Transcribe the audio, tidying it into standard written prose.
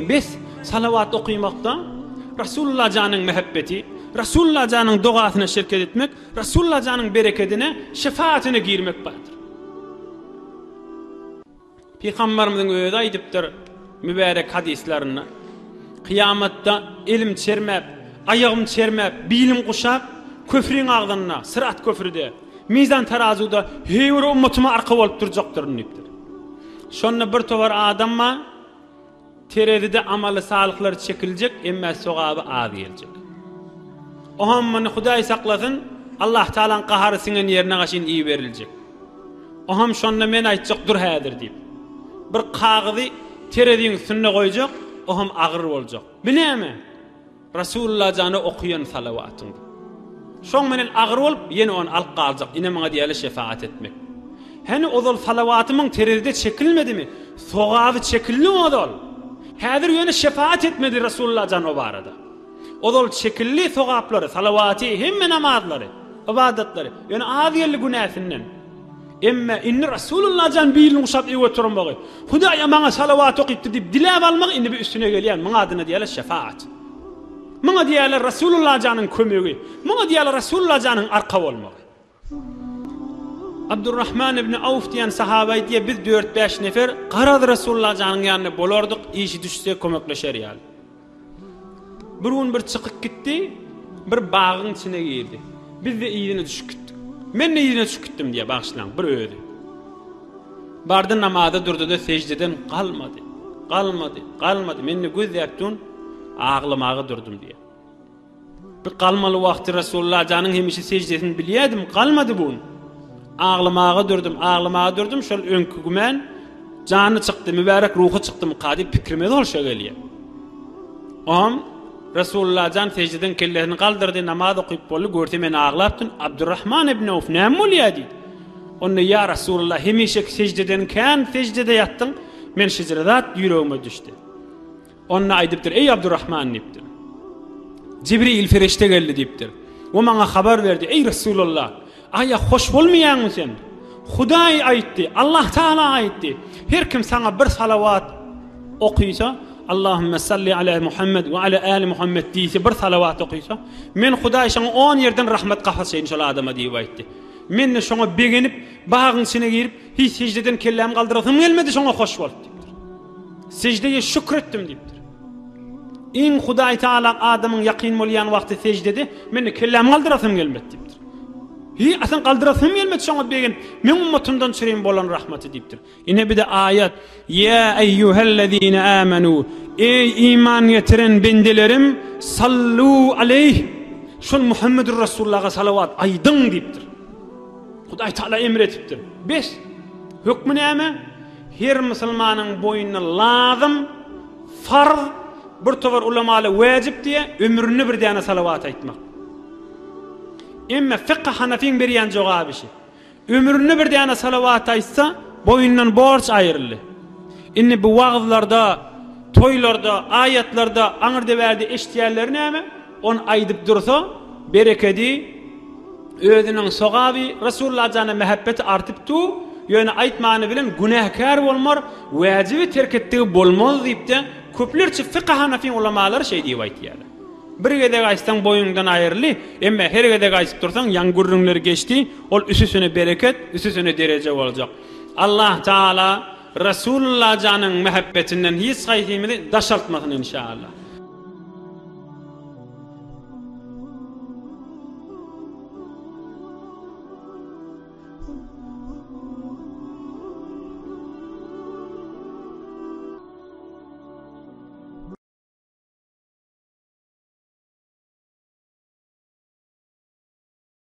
Bes salawat okymakda Rasulullah janyň mähebbeti, Rasulullah janyň dogasyna şirket etmek, Rasulullah janyň berekedine, şefaatyna girmek bardyr. Pygambarymyzyň özi aýdypdyr mübärek hadyslarynda, Kyýamatda elim çermäp, aýagym çermäp, bilim guşap, köfriň agzynda, Syrat köfrüde, mizan tarazuda heýwere ummatyma arka bolup durjakdyryn diýipdir. Şonda bir towar adam bar, Terezide amaly salyhlar çekiljek, emmä sogaby az geljek. Oham muny Hudaý saklasyn, Allah Tagalaň gahary siňen ýerine gaşyn iberiljek. Oham şonda men aýtjak dur häzir diýip. Bir kagyzy tereziň üstünde goýjak, oham agyr boljak. Bu näme? Rasulullah jana okaýan salawatyň. Şoň menen agyr bolup, ýene ony alyp galjak. Ine muňa diýýärler şefaat etmek. Hany ozal salawatymyň terezide çekilmedimi? Sogaby çekildi ozal. Häzir ýöne şefaat etmedi Rasulullah jan o barada. Ozal çekildi sogaplary, salawaty, hemme namazlary, ybadatlary. Ýöne az geldi günäsinden. Emme indi Rasulullah jan bilini guşap öe oturmagy, Hudaýa maňa salawat okypdy diýip diläp almagy indi bir üstüne gelýän, muňa adyna diýýärler şefaat. Muňa diýýärler Rasulullah janyň kömegi. Muňa diýýärler Rasulullah janyň arka bolmagy. Abdurrahman ibn Awf diýen sahaba aýdýar, biz dört-bäş nefer garaz Rasulullah janyň ýanynda bolardyk, işi düşse kömekleşer ýaly. Bir gün bir çykyp gitdi, bir bagyň içine girdi. Biz-de yzyna düşüp gitdik. Men-de yzyna düşüp gitdim diýýär, bagyşlaň, bir özi. Bardy namaza durdy-da seždeden galmady. Galmady, galmady. Men-de gözläp durun, aglamaga durdum diýýär. Bir galmaly wagty Resulullah janyň hemişe seždesini bilýärdim, galmady bu gün. Aglamaga durdum, aglamaga durdum, şol öňki gümän jany çykdy, mübärek ruhy çykdymyka diýip pikrime dolşa gelýär. Oňam Resulullah jan seždeden kellesini galdyrdy, namaz okyp boldy, görse men aglapdym. Abdurrahman ibn Awf näme bolýar diýdi. Onda ýa Resulullah hemişeki seždeden kän seždede ýatdyň, men şeýle zat ýüregime düşdi. Onda aýdypdyr, Eý Abdurrahman diýipdir. Jibril perişde geldi diýipdir. We maňa habar berdi, Eý Resulallah, aýa hoş bolmaýaňmy sen? Hudaý aýtdy, Allah Taala aýtdy, her kim saňa bir salawat okysa, Allahümme salli ala Muhammed we ala ali Muhammed diýse bir salawat okysa, men Hudaý şoňa on ýerden rahmet gapaşaýyn şol adama diýip aýtdy. Men-de şoňa begenip, bagyň içine girip, hiç seždeden kellämi galdyrasym gelmedi, şoňa hoş bolup diýipdir. Seždeye şükür etdim diýipdir. Iň Hudaý Taala adamyň ýakyn bolýan wagty seždede, mende kellämi galdyrasym gelmedi diýipdir. Hi, asyl galdyrasym gelmedi şoňa begenip, meň ummatymdan çürim bolan rahmaty diýipdir. Ine bir-de aýat, Ýa eýýuhellezine amenu, eý iman getiren bendelerim, sallu aleýh, şol Muhammedur Rasulullaha salawat aýdyň diýipdir. Hudaý Taala emr etipdir. Bes, hökmi näme? Her musulmanyň boýnuna lazym, farz, bir towar ulamalar wäjip diýýär, ömründe bir däne salawat aýtmak. Emme fykh hanafyň berýän jogaby şi. Ömründe bir däne salawat aýtsa, boýundan borç aýryldy. Indi bu wagyzlarda, toýlarda, aýatlarda aňyrda-bärde eşitýänleri näme? Ony aýdyp dursa, berekedi, özüniň sogaby, Resulullah jana mähebbeti artyp dur, ýöne aýtmany bilen günäkär bolmar, wäjibi terk etdigi bolmaz diýip-de, köplerçe fykh hanafyň ulamalary şeý diýip aýtýarlar. Bir gezek aýtsaň boýuňdan aýryldy, emme her gezek aýtyp dursaň, ýaňy gürrüňler geçdi, ol üsüsine bereket, üsüsine dereje boljak. Allah Taala Resulullah janyň mähebbetinden hiç haýsymyzy daşaltmasyn inşallah.